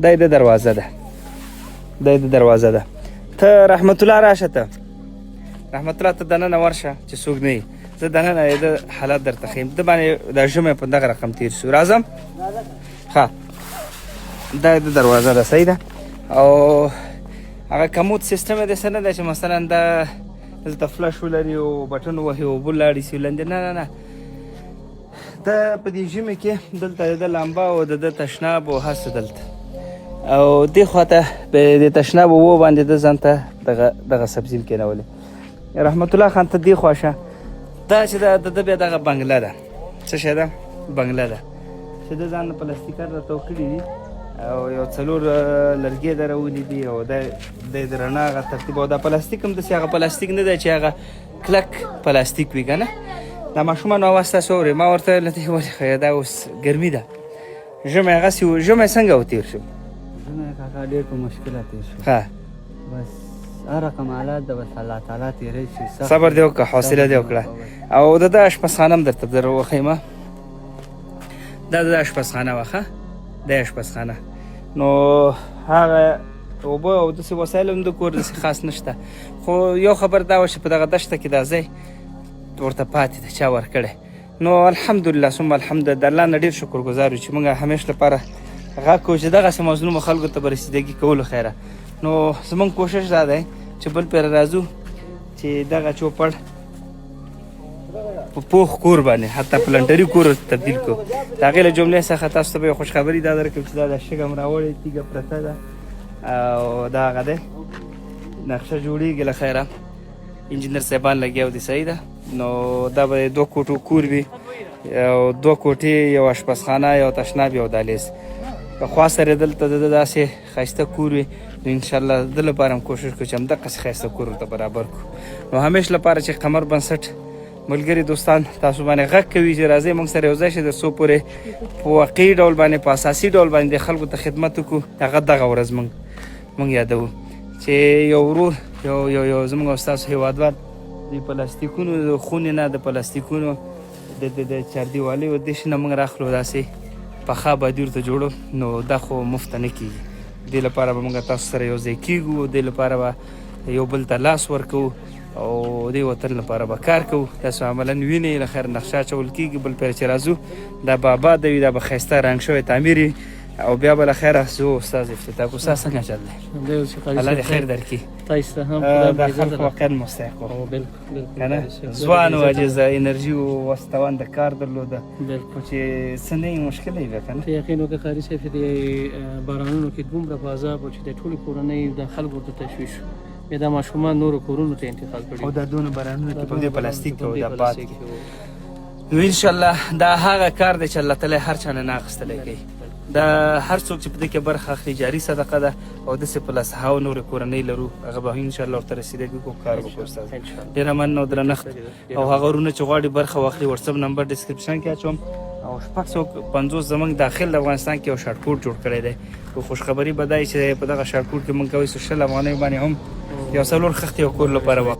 دا د دروازه ده، دا د دروازه ده. ته رحمت الله راشه، ته رحمت الله ته دننه ورشه چې څوک نه وي. زه دننه د حالات درته ښیم. د باندې دا ژمی په دغه رقم تېر شو. راځم. ښه، دا د دروازه ده، صحیح ده. او هغه کمود سیستم یې داسې نه دی چې مثلا دا دلته فلش ولري او بټن ووهي او اوبه لاړې سي لاندې. نه نه نه، دا په دې ژمي کې دلته د لمبه او د ده تشناب او هر څه دلته، او دې خواته په دې تشناب اوبو باندې د ځان ته دغه دغه سبزي هم کېنولې. رحمت الله خان، ته دې خوا شه. دا چې د ده بیا دغه بنګله ده. څه شی ده؟ بنګله ده چې د ځان نه پلاستیکر راته کړي دي او یو څلور لرګي درولي دي، او د د رڼا هغه ترتیب، او دا پلاستیک هم داسې هغه پلاستیک نه دی چې هغه کلک پلاستیک وي که نه. دا ماشومانو اواز تاسو اورئ. ما ورته ویل ته ولې ښه، دا اوس ګرمي ده، ژمی هغسې و. ژمی څنګه و تېر شو؟ ژمی کاکا ډېر په مشکله تېر شو. ښه. بس هر رقم حالات ده، بس الله تعالی تېری شي. صبر دې وکړه، حوصله دې وکړه. او د ده اشپزخانه هم درته در وښیم. دا د ده اشپزخانه وه. ښه، د اشپزخانه نو هغه اوبه او داسې وسایل هم د کور داسې خاص نشته، خو یو خبر دا وه چې په دغه دښته کې دا ځای ورته پاتې ده، چا ورکړی. نو الحمدلله ثم الحمد، د الله نه ډېر شکر ګزار یو چې موږ همیش لپاره غږ کوو چې دغسې مظلومو خلکو ته به رسیدګي کولو خیره. نو زموږ کوشش دا دی چې بل پیر راځو چې دغه چوپړ په پوخ کور باندې، حتی په لنډري کور تبدیل کړو. د هغې له جملې څخه تاسو ته به یو خوشخبري دا درکړم چې دا د شګه هم راوړې، تیږه پرته ده، او دا هغه دی نقشه جوړېږي. له خیره انجینر صاحبان لګیا دي. صحیح ده. نو دا به دوه کوټو کور وي، او دوه کوټې، یو اشپزخانه، یو تشناب، یو دهلیز. که خوا سره دلته د ده داسې ښایسته کور وي، نو انشاءالله د ده لپاره هم کوشش کوو چې همدقسې ښایسته کور ورته برابر کړو. نو همیش لپاره چې قمر بنسټ ملګري دوستان تاسو باندې غږ کوي چې راځئ موږ سره یو ځای شئ، د څو پورې په واقعي ډول باندې، په اساسي ډول باندې خلکو ته خدمت وکړو. هغه دغه ورځ موږ یادوو چې یو ورور، یو یو یو زموږ او ستاسو هیوادوال د پلاستیکونو د خونې نه، د پلاستیکونو د د د چاردیوالۍ او دې شي نه موږ راخلو، داسې پخه آبادي ورته جوړو. نو دا خو مفته نه کېږي. دې لپاره به موږ تاسو سره یو ځای کېږو، دې لپاره به یو بل ته لاس ورکوو او دې وطن لپاره به کار کوو. تاسو عملا وینئ، له خیر نقشه اچول کېږي. بل پیر چې راځو دا به آباد وي، دا به ښایسته رنګ شوی تعمیر وي، او بیا به له خیره ځو استاد افتتاح کو. استاد څنګه چل دی؟ الله دې خیر درکړي. تاسو ته هم. دا خلک واقعا مستحق وو. بالکل. که نه ځوان و، عاجز انرژي و، وستوان د کار درلوده. بالکل. خو چې څه نه وي مشکل یې بیا که نه. ته یقین وکړه قاري صاحب چې د بارانونو کې دومره په عذاب و چې د ټولې کورنۍ د خلکو ورته تشویش شو، بیا دا ماشومان نورو کورونو ته انتقال کړي. او دا دونه بارانونو کې په دې پلاستیک او دا باد کې. کې. نو ان شاء الله دا هغه کار دی چې الله تعالی هر چا نه نه اخیستلی کوي. دا هر څوک چې په دې کې برخه اخلي جاري صدقه ده، او داسې په لسهاو نورې کورنۍ لرو، هغه به ان شاء الله ورته رسیدګي کوو، کار وکړو. استاد، ډېره مننه او درنښت. او هغه ورونه چې غواړي برخه واخلي، WhatsApp نمبر description کې اچوم. او 650 زمونږ داخل د افغانستان کې یو شارټ کوډ جوړ کړی دی. خو خوشخبری به دا وي چې په دغه شارټ کوډ کې موږ کوی شو 20 افغانۍ باندې هم یو څلور خښتې یو کور لپاره واخلو.